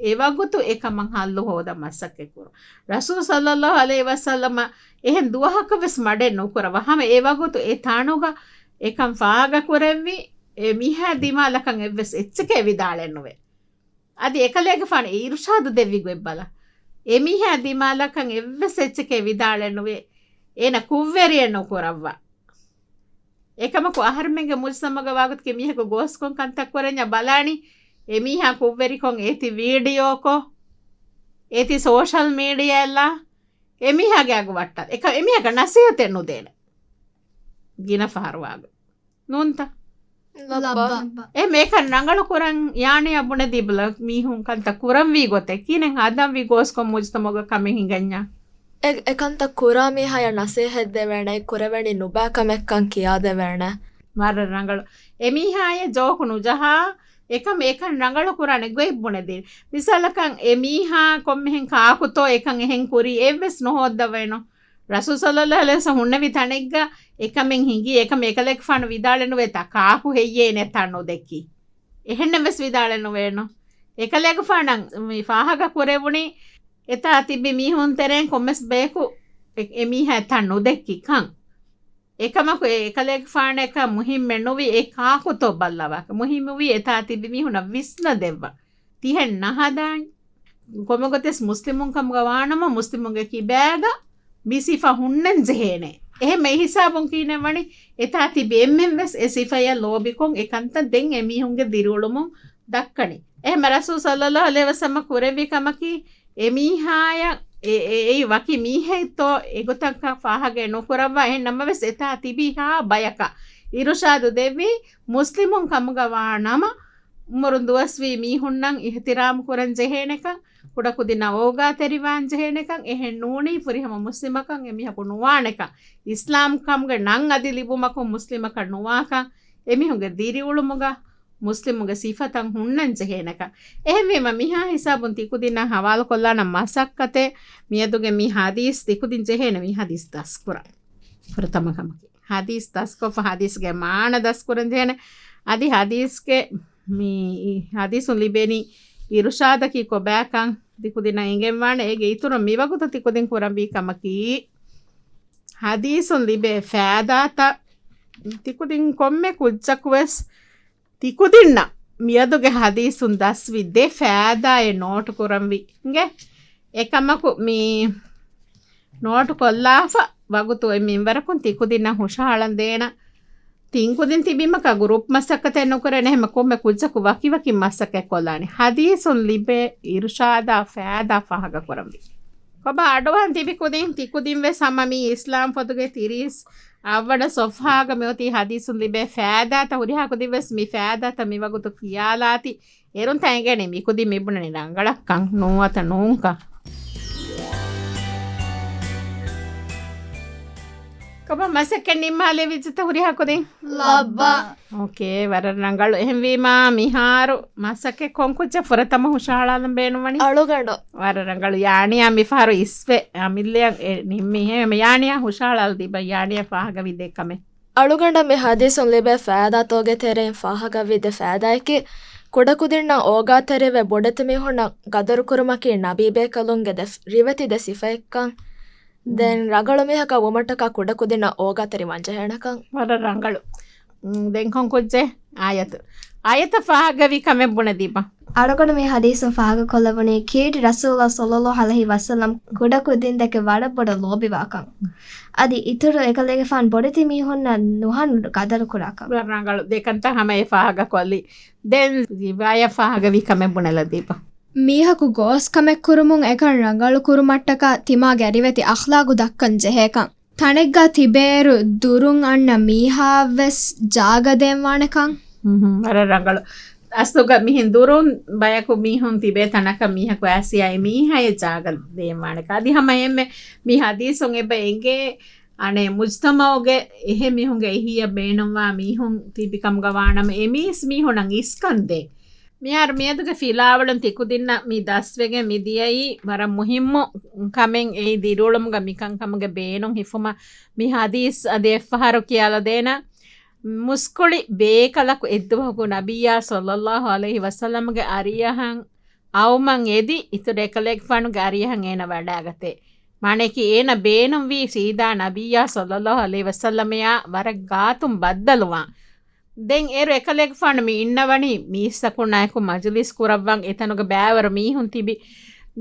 އެވަގުތު އެކަމަށް ހައްލު ހޯދަން މަސައްކަތް ކުރުން. ރަސޫލު ޞައްލައްލާހު ޢަލައިހި ވަސައްލަމަ އެހެން ދުވަހަކަށް ވެސް މަޑެއް ނުކުރައްވާ. ހަމަ އެވަގުތު އެ ތަނުގަ އެކަން ފާހަގަ ކުރެއްވި، އެ މީހާ ދިމާލަކަށް އެއްވެސް އެއްޗެކޭ ވިދާޅެއް ނުވޭ. އަދި އެކަލޭގެފާނު އިރުޝާދު ދެއްވި ގޮތް ބަލަ. އެ މީހާ ދިމާލަކަށް އެއްވެސް އެއްޗެކޭ ވިދާޅެއް ނުވޭ. އޭނަ ކުށްވެރިއެއް ނުކުރައްވާ. އެކަމަކު އަހަރެމެންގެ މުޖްތަމައުގަ ވާގޮތަކީ މީހަކު ގޯސްކޮން ކަންތައް ކުރަންޏާ ބަލާނީ، އެމީހާ ކުށްވެރިކޮށް އޭތި ވީޑިއޯކޮށް، އޭތި ސޯޝަލް މީޑިއާއެއްލާ، އެމީހާގެ އަގު ވައްޓާ. އެކަ-، އެމީހަކަށް ނަސޭހަތެއް ނުދޭނެ. ގިނަ ފަހަރު ވާގޮތް. ނޫންތަ؟ ލައްބަ. އެ މޭކަން ރަނގަޅު ކުރަން ޔާނިޔާ ބުނެދީބަލަ މީހުން ކަންތައް ކުރަންވީ ގޮތެއް ކިހިނެއް ހަދަންވީ ގޯސްކޮން މުޖްތަމައުގަ ކަމެއް ހިނގަންޏާ. އެ، އެކަންތައް ކުރާ މީހާޔަށް ނަސޭހަތް ދެވޭނެ، ކުރެވެނީ ނުބައި ކަމެއްކަން ކިޔާދެވޭނެ. ވަރަށް ރަނގަޅު. އެމީހާޔަށް ޖޯކު ނުޖަހާ، އެކަމް އެކަން ރަނގަޅު ކުރާނެ ގޮތް ބުނެދީ. މިސާލަކަށް އެމީހާ ކޮންމެހެން ކާކުތޯ އެކަން އެހެން ކުރީ އެއްވެސް ނުހޯއްދަވޭނު. ރަސޫލު ޞައްލައްލާހު ޢަލައިހި ވަސައްލަމަ ހުންނެވި ތަނެއްގަ އެކަމެއް ހިނގީ، އެކަމް އެކަލޭގެފާނު ވިދާޅެއް ނުވޭތާ ކާކު ހެއްޔޭ އޭނަ އެތާ ނުދެއްކީ. އެހެންނެއް ވެސް ވިދާޅެއް ނުވޭނު. އެކަލޭގެފާނަށް މި ފާހަގަ ކުރެވުނީ، އެތާ ތިބި މީހުން ތެރެއިން ކޮންމެސް ބަޔަކު އެ، އެމީހާ އެތާ ނުދެއްކި ކަން. އެކަމަކު އެ އެކަލޭގެފާނަކަށް މުހިއްމެއް ނުވި އެ ކާކުތޯ ބައްލަވާކަށް. މުހިއްމުވީ އެތާ ތިބި މީހުންނަށް ވިސްނަދެއްވާ. ތިހެން ނަހަދާން. ކޮންމެ ގޮތެސް މުސްލިމުން ކަމުގަ ވާނަމަ، މުސްލިމުންގެ ކިބާގަ މި ސިފަ ހުންނަން ޖެހޭނެ. އެހެން އެ ހިސާބުން ކިހިނެއް ވަނީ؟ އެތާ ތިބި އެންމެން ވެސް އެ ސިފަޔަށް ލޯބިކޮށް، އެ ކަންތައް ދެން އެ މީހުންގެ ދިރިއުޅުމުން ދައްކަނީ. އެހެންމެ ރަސޫލު ޞައްލައްލާހު ޢަލައިހި ވަސައްލަމަ ކުރެއްވި ކަމަކީ، އެ މީހާޔަށް އެ، އެ، އެއީ ވަކި މީހެއްތޯ އެގޮތަކަށް ފާހަގައެއް ނުކުރައްވާ. އެހެން ނަމަވެސް އެތާ ތިބިހާ ބަޔަކަށް އިރުޝާދު ދެއްވީ މުސްލިމުން ކަމުގަ ވާ ނަމަ، އުމުރުން ދުވަސްވީ މީހުންނަށް އިޙްތިރާމް ކުރަން ޖެހޭނެކަން، ކުޑަކުދިންނަށް އޯގާތެރިވާން ޖެހޭނެކަން، އެހެން ނޫނީ ފުރިހަމަ މުސްލިމަކަށް އެމީހަކު ނުވާނެކަން، އިސްލާމް ކަމުގެ ނަން އަދި ލިބުމަކުން މުސްލިމަކަށް ނުވާކަން، އެމީހުންގެ ދިރިއުޅުމުގަ މުސްލިމުގެ ސިފަތައް ހުންނަން ޖެހޭނެކަން. އެހެންވީމަ، މިހާ ހިސާބުން ތިކުދިންނަށް ހަވާލުކޮށްލާނަން މަސައްކަތެއް މިއަދުގެ މި ޙަދީޘް ތިކުދިން ޖެހޭނެ މި ޙަދީޘް ދަސްކުރަން. ފުރަތަމަ ކަމަކީ، ޙަދީޘް ދަސްކޮށްފަ ޙަދީޘްގެ މާނަ ދަސްކުރަން ޖެހޭނެ. އަދި ޙަދީޘްގެ މި ޙަދީޘުން ލިބެނީ އިރުޝާދަކީ ކޮބާކަން ތިކުދިންނަށް އެނގެންވާނެ. އޭގެ އިތުރުން މިވަގުތު ތިކުދިން ކުރަންވީ ކަމަކީ، ޙަދީޘުން ލިބޭ ފައިދާތައް ތިކުދިން ކޮންމެ ކުއްޖަކުވެސް ތިކުދިންނަށް މިއަދުގެ ޙަދީޘުން ދަސްވި ދެ ފައިދާއެއް ނޯޓު ކުރަންވީ. އިނގޭ؟ އެކަމަކު މި ނޯޓު ކޮށްލާފަ ވަގުތު އޮތް މިންވަރަކުން ތިކުދިންނަށް ހުށަހަޅަން ދޭނަ. ތިން ކުދިން ތިބީމަކާ ގުރޫޕް މަސައްކަތެއް ނުކުރޭނެ، އެހެންމެ ކޮންމެ ކުއްޖަކު ވަކިވަކި މަސައްކަތް ކޮށްލާނެ. ޙަދީޘުން ލިބޭ އިރުޝާދާ ފައިދާ ފާހަގަ ކުރަންވީ. ކޮބާ އަޑުއަހަން ތިބި ކުދިން، ތިކުދިން ވެސް ހަމަ މި އިސްލާމް ފޮތުގެ ތިރީސް އަށްވަނަ ޞޮފްޙާގަ މިއޮތީ ޙަދީޘުން ލިބޭ ފައިދާތައް ހުރިހާ ކުދިން ވެސް މި ފައިދާތައް މިވަގުތު ކިޔާލާތި. އޭރުން ތައިގެނި މިކުދިން މިބުނަނީ ރަނގަޅަށްކަން ނޫން އަތަ ނޫންކަން. ކޮބާ މަސައްކަތް ނިންމާލެވިއްޖެތަ ހުރިހާ ކުދިން؟ ލައްބަ. އޯކޭ، ވަރަށް ރަނގަޅު. އެހެންވީމާ، މިހާރު މަސައްކަތް ކޮން ކުއްޖެއް ފުރަތަމަ ހުށަހަޅާލަން ބޭނުންވަނީ؟ އަޅުގަނޑު. ވަރަށް ރަނގަޅު. ޔާނިޔާ މިފަހަރު އިސްވެ އަމިއްލައަށް ނިންމީ. ހެމެ ޔާނިޔާ ހުށަހަޅާލަ ދީބަ. ޔާނިޔާ ފާހަގަވި ދެ ކަމެއް. އަޅުގަނޑަށް މި ޙަދީޘުން ލިބޭ ފައިދާތަކުގެ ތެރެއިން ފާހަގަވި ދެ ފައިދާއަކީ، ކުޑަކުދިންނަށް އޯގާތެރިވެ ބޮޑެތި މީހުންނަށް ގަދަރުކުރުމަކީ ނަބީބޭކަލުންގެ ދެ ރިވެތި ދެ ސިފައެއްކަން. ދެން ރަނގަޅު މީހަކަށް ވުމަށްޓަކާ ކުޑަކުދިންނަށް އޯގާތެރިވާން ޖެހޭނެކަން. ވަރަށް ރަނގަޅު. ދެން ކޮން ކުއްޖެއް؟ އާޔަތު. އާޔަތަށް ފާހަގަވި ކަމެއް ބުނެދީބަ. އަޅުގަނޑު މި ޙަދީޘުން ފާހަގަކޮށްލެވުނީ، ކީރިތި ރަސޫލާ ޞައްލައްލާހު ޢަލައިހި ވަސައްލަމް ކުޑަކުދިންދެކެ ވަރަށް ބޮޑަށް ލޯބިވާކަން. އަދި އިތުރު އެކަލޭގެފާނު ބޮޑެތި މީހުންނަށް ނުހަނު ގަދަރުކުރާކަން. ރަނގަޅު ދެކަންތައް ހަމަ އެ ފާހަގަކޮށްލި. ދެން ރިވާޔަތް ފާހަގަވި ކަމެއް ބުނެލަދީބަ. މީހަކު ގޯސް ކަމެއް ކުރުމުން އެކަން ރަނގަޅު ކުރުމަށްޓަކާ ތިމާގެ ރިވެތި އަޚްލާގު ދައްކަން ޖެހޭކަން. ތަނެއްގަ ތިބޭއިރު ދުރުން އަންނަ މީހާއަށްވެސް ޖާގަ ދޭންވާނެކަން. ހުން، ހުން، ވަރަށް ރަނގަޅު. އަސްލުގަ މިހެން ދުރުން ބަޔަކު މީހުން ތިބޭ ތަނަކަށް މީހަކު އައިސް އެ މީހާއަށް ޖާގަ ދޭންވާނެކަން. އަދި ހަމަ އެހެންމެ މި ޙަދީޘުން އެބަ އެނގޭ، އަނެއް މުޖްތަމަޢުގެ އެހެން މީހުންގެ އެހީއަށް ބޭނުންވާ މީހުން ތިބި ކަމުގަ ވާނަމަ، އެ މީސް މީހުންނަށް އިސްކަން ދޭ. މިހާރު މިއަދުގެ ފިލާވަޅުން ތިކުދިންނަށް މި ދަސްވެގެން މިދިޔައީ ވަރަށް މުހިއްމު ކަމެއް. އެއީ ދިރިއުޅުމުގަ މިކަންކަމުގެ ބޭނުން ހިފުމަށް މި ޙަދީޘް އަދި އެއްފަހަރު ކިޔާލަދޭނަ. މުސްކުޅި ބޭކަލަކު އެއްދުވަހަކު ނަބިއްޔާ ޞައްލައްލާހު ޢަލައިހި ވަސައްލަމްގެ އަރިއަހަށް އައުމަށް އެދި، އިތުރު އެކަލޭގެފާނުގެ އަރިއަހަށް އޭނަ ވަޑާގަތޭ. މާނަޔަކީ އޭނަ ބޭނުންވީ ސީދާ ނަބިއްޔާ ޞައްލައްލާހު ޢަލައިހި ވަސައްލަމަޔާ ވަރަށް ގާތުން ބައްދަލުވާން. ދެން އޭރު އެކަލޭގެފާނު މި އިންނަވަނީ މީސްތަކުންނާއެކު މަޖުލިސް ކުރައްވަން އެތަނުގެ ބައިވަރު މީހުން ތިބި.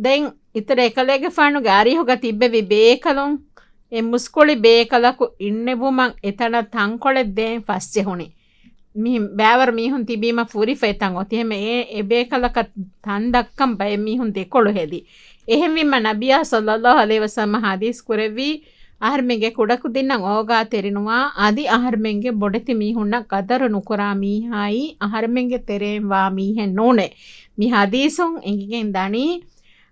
ދެން އިތުރު އެކަލޭގެފާނުގެ އަރިހުގަ ތިއްބެވި ބޭކަލުން އެ މުސްކުޅި ބޭކަލަކު އިންނެވުމަށް އެތަނަށް ތަންކޮޅެއް ދޭން ފަސްޖެހުނީ. މި ބައިވަރު މީހުން ތިބީމަ ފުރިފަ އެތަން އޮތީ. އެހެންމެ އެ، އެ ބޭކަލަކަށް ތަން ދައްކަން ބައެއް މީހުން ދެކޮޅު ހެދި. އެހެންވީމަ ނަބިއްޔާ ޞައްލައްލާހު ޢަލައިހި ވަސައްލަމަ ޙަދީޘް ކުރެއްވީ، އަހަރެމެންގެ ކުޑަކުދިންނަށް އޯގާތެރިނުވާ، އަދި އަހަރެމެންގެ ބޮޑެތި މީހުންނަށް ގަދަރު ނުކުރާ މީހާއީ އަހަރެމެންގެ ތެރެއިން ވާ މީހެއް ނޫނޭ. މި ޙަދީޘުން އެނގިގެން ދަނީ،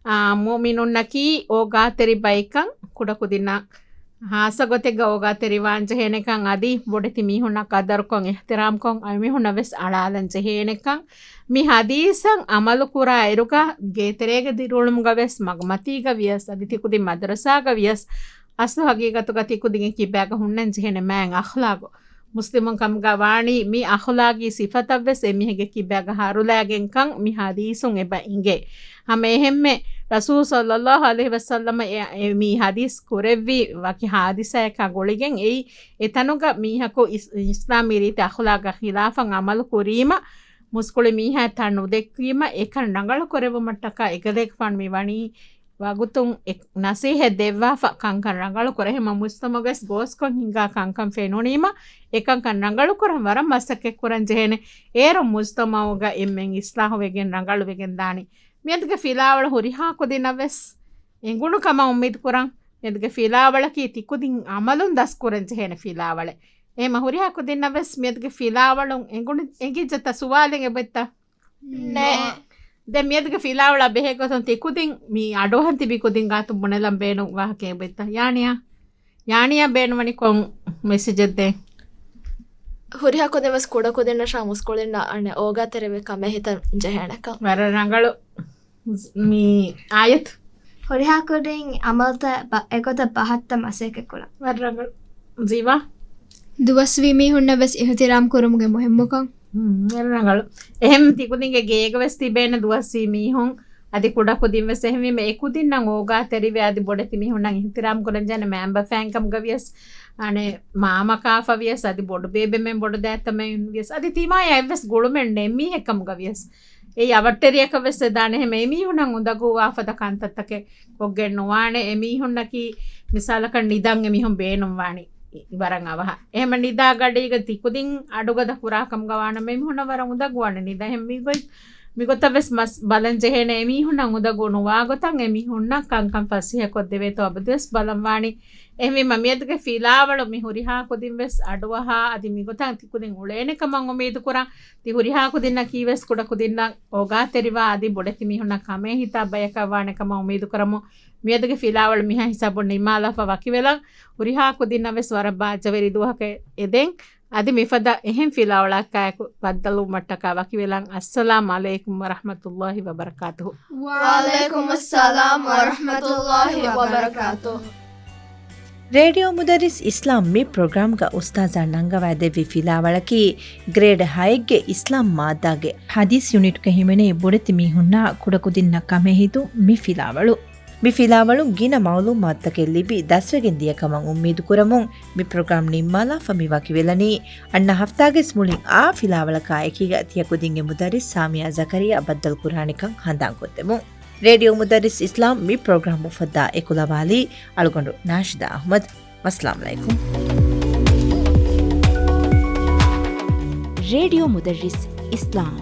އާ، މުއުމިނުންނަކީ އޯގާތެރި ބައެއްކަން، ކުޑަކުދިންނަށް ހާއްސަ ގޮތެއްގަ އޯގާތެރިވާން ޖެހޭނެކަން އަދި ބޮޑެތި މީހުންނަށް ޤަދަރުކޮށް، އިޙްތިރާމްކޮށް، އެމީހުންނަށް ވެސް އަޅާލަން ޖެހޭނެކަން. މި ޙަދީޘަށް ޢަމަލު ކުރާ އިރުގަ ގޭތެރޭގެ ދިރިއުޅުމުގަ ވެސް، މަގުމަތީގަ ވިޔަސް، އަދި ތިކުދިން މަދަރަސާގަ ވިޔަސް، އަސްލު ހަގީގަތުގަ ތިކުދިންގެ ކިބާގަ ހުންނަން ޖެހޭނެ މާތް އަޚްލާގު. މުސްލިމުން ކަމުގަ ވާނީ މި އަޚްލާގީ ސިފަތައްވެސް އެމީހެއްގެ ކިބާގަ ހަރުލާގެންކަން މި ޙަދީޘުން އެބަ އިނގޭ. ހަމަ އެހެންމެ ރަސޫލު ޞައްލައްލާހު ޢަލައިހި ވަސައްލަމަ އެ، އެ މި ޙަދީޘް ކުރެއްވި ވަކި ޙާދިސާއަކާ ގުޅިގެން އެއީ، އެތަނުގަ މީހަކު އިސް، އިސްލާމީ ރީތި އަޚްލާގާ ޚިލާފަށް ޢަމަލު ކުރީމަ، މުސްކުޅި މީހާ ތަން ނުދެއްކީމަ، އެކަން ރަނގަޅު ކުރެއްވުމަށްޓަކާ އެކަލޭގެފާނު މި ވަނީ ވަގުތުން އެ ނަޞޭޙަތް ދެއްވާފަ، ކަންކަން ރަނގަޅު ކުރެ. ހަމަ މުޖްތަމަޢުގަސް ގޯސްކޮށް ހިނގާ ކަންކަން ފެނުނީމަ، އެކަންކަން ރަނގަޅު ކުރަން ވަރަށް މަސައްކަތް ކުރަން ޖެހޭނެ. އޭރު މުޖްތަމަޢުގަ އެންމެން އިޞްލާޙު ވެގެން ރަނގަޅު ވެގެން ދާނީ. މިއަދުގެ ފިލާވަޅު ހުރިހާ ކުދިންނަށް ވެސް އެނގުނު ކަމަށް އުއްމީދު ކުރަން. މިއަދުގެ ފިލާވަޅަކީ ތިކުދިން ޢަމަލުން ދަސްކުރަން ޖެހޭނެ ފިލާވަޅެއް. އެހެމަ ހުރިހާ ކުދިންނަށް ވެސް މިއަދުގެ ފިލާވަޅުން އެނގުނު، އެނގިއްޖެތަ ސުވާލެއް އެބައްތަ؟ ނެ. ދެ މިއަދުގެ ފިލާވަޅާ ބެހޭ ގޮތުން ތި ކުދިން މި އަޑުއަހަން ތިބި ކުދިން ގާތު ބުނެލަން ބޭނުން ވާހަކަ އެބައްތަ؟ ޔާނިޔާ؟ ޔާނިޔާ ބޭނުންވަނީ ކޮން މެސެޖެއް ދޭން؟ ހުރިހާ ކުދިން ވެސް ކުޑަ ކުދިންނަށާ މުސްކުޅިންނަށް އަނެއް އޯގާތެރިވެ ކަމެއް ހިތަށް ޖެހޭނެކަން. ވަރަށް ރަނގަޅު. މި އާޔަތު. ހުރިހާ ކުދިން އަމަލުތައް ބަ-، އެގޮތަށް ބަހައްޓަން މަސައްކަތް ކުރަން. ވަރަށް ރަނގަޅު. ޒީވާ. ދުވަސްވީ މީހުންނަށް ވެސް އިހުތިރާމް ކުރުމުގެ މުހިއްމުކަން. ހުން، ވަރަށް ރަނގަޅު. އެހެން ތިކުދިންގެ ގޭގަ ވެސް ތިބޭނެ ދުވަސްވީ މީހުން އަދި ކުޑަކުދިން ވެސް އެހެންވީމަ އެކުދިންނަށް އޯގާތެރިވެ އަދި ބޮޑެތި މީހުންނަށް އިހުތިރާމް ކުރަން ޖެހޭނެ މައިންބަފައިން ކަމުގަ ވިޔަސް، އަނެއް މާމަ ކާފަ ވިޔަސް އަދި ބޮޑު ބޭބެމެން ބޮޑު ދައިތަމެން ވިޔަސް އަދި ތިމާޔާ އެއްވެސް ގުޅުމެއް ނެތް މީހެއް ކަމުގަ ވިޔަސް. އެއީ އަވަށްޓެރިއަކަށް ވެސް ވެދާނެ. އެހެމަ އެމީހުންނަށް އުނދަގޫވާ ފަދަ ކަންތައްތަކެއް ކޮށްގެން ނުވާނެ. އެމީހުންނަކީ މިސާލަކަށް ނިދަން އެމީހުން ބޭނުންވާނީ ވަރަށް އަވަހަށް. އެހެމަ ނިދާ ގަޑީގަ ތިކުދިން އަޑުގަދަ ކުރާ ކަމުގަ ވާނަމަ އެމީހުންނަށް ވަރަށް އުނދަގޫވާނެ ނިދަން. އެހެން މިގޮތް، މިގޮތަށް ވެސް މަސް ބަލަން ޖެހޭނެ އެމީހުންނަށް އުނދަގޫ ނުވާ ގޮތަށް އެމީހުންނަށް ކަންކަން ފަސޭހަކޮށްދެވޭތޯ އަބަދުވެސް ބަލަންވާނީ. އެހެންވީމަ މިއަދުގެ ފިލާވަޅު މި ހުރިހާ ކުދިން ވެސް އަޑުއަހާ އަދި މިގޮތަށް ތިކުދިން އުޅޭނެ ކަމަށް އުމީދު ކުރަން. ތި ހުރިހާ ކުދިންނަކީ ވެސް ކުޑަ ކުދިންނަށް އޯގާތެރިވާ އަދި ބޮޑެތި މީހުންނަށް ކަމޭހިތާ ބަޔަކަށް ވާނެ ކަމަށް އުމީދު ކުރަމުން. މިއަދުގެ ފިލާވަޅު މިހާ ހިސާބުން ނިންމާލާފަ ވަކިވެލަން. ހުރިހާ ކުދިންނަށް ވެސް ވަރަށް ބާއްޖަވެރި ދުވަހަކަށް އެދެން. އަދި މިފަދަ އެހެން ފިލާވަޅަކާއެކު ބައްދަލުވުމަށްޓަކާ ވަކިވެލަން. އައްސަލާމް އަލައިކުމް ވަރަޙްމަތުﷲ ވަބަރަކާތުހު. ވަޢަލައިކުމުއްސަލާމް ވަރަޙްމަތުﷲ ވަބަރަކާތުހު. ރޭޑިއޯ މުދައްރިސް އިސްލާމް މި ޕްރޮގްރާމްގަ އުސްތާޒާ ނަންގަވާދެއްވި ފިލާވަޅަކީ ގްރޭޑް ހައެއްގެ އިސްލާމް މާއްދާގެ ޙަދީޘް ޔުނިޓްގަ ހިމެނޭ ބޮޑެތި މީހުންނާ ކުޑަކުދިންނަށް ކަމޭހިތުން މި ފިލާވަޅު. މި ފިލާވަޅުން ގިނަ މަޢުލޫމާތުތަކެއް ލިބި ދަސްވެގެން ދިޔަ ކަމަށް އުއްމީދު ކުރަމުން މި ޕްރޮގްރާމް ނިންމާލާފަ މި ވަކިވެލަނީ. އަންނަ ހަފްތާގެ މުޅިން އާ ފިލާވަޅަކާ އެކީގަ ތިޔަ ކުދިންގެ މުދައްރިސް ސާމިޔާ ޒަކަރިޔާ ބައްދަލު ކުރާނެކަން ހަނދާންކޮށްދެމުން. ރޭޑިއޯ މުދައްރިސް އިސްލާމް މި ޕްރޮގްރާމް އުފައްދާ އެކުލަވާލީ އަޅުގަނޑު ނާޝިދާ އަޙްމަދު. ވައްސަލާމް ޢަލައިކުމް. ރޭޑިއޯ މުދައްރިސް އިސްލާމް.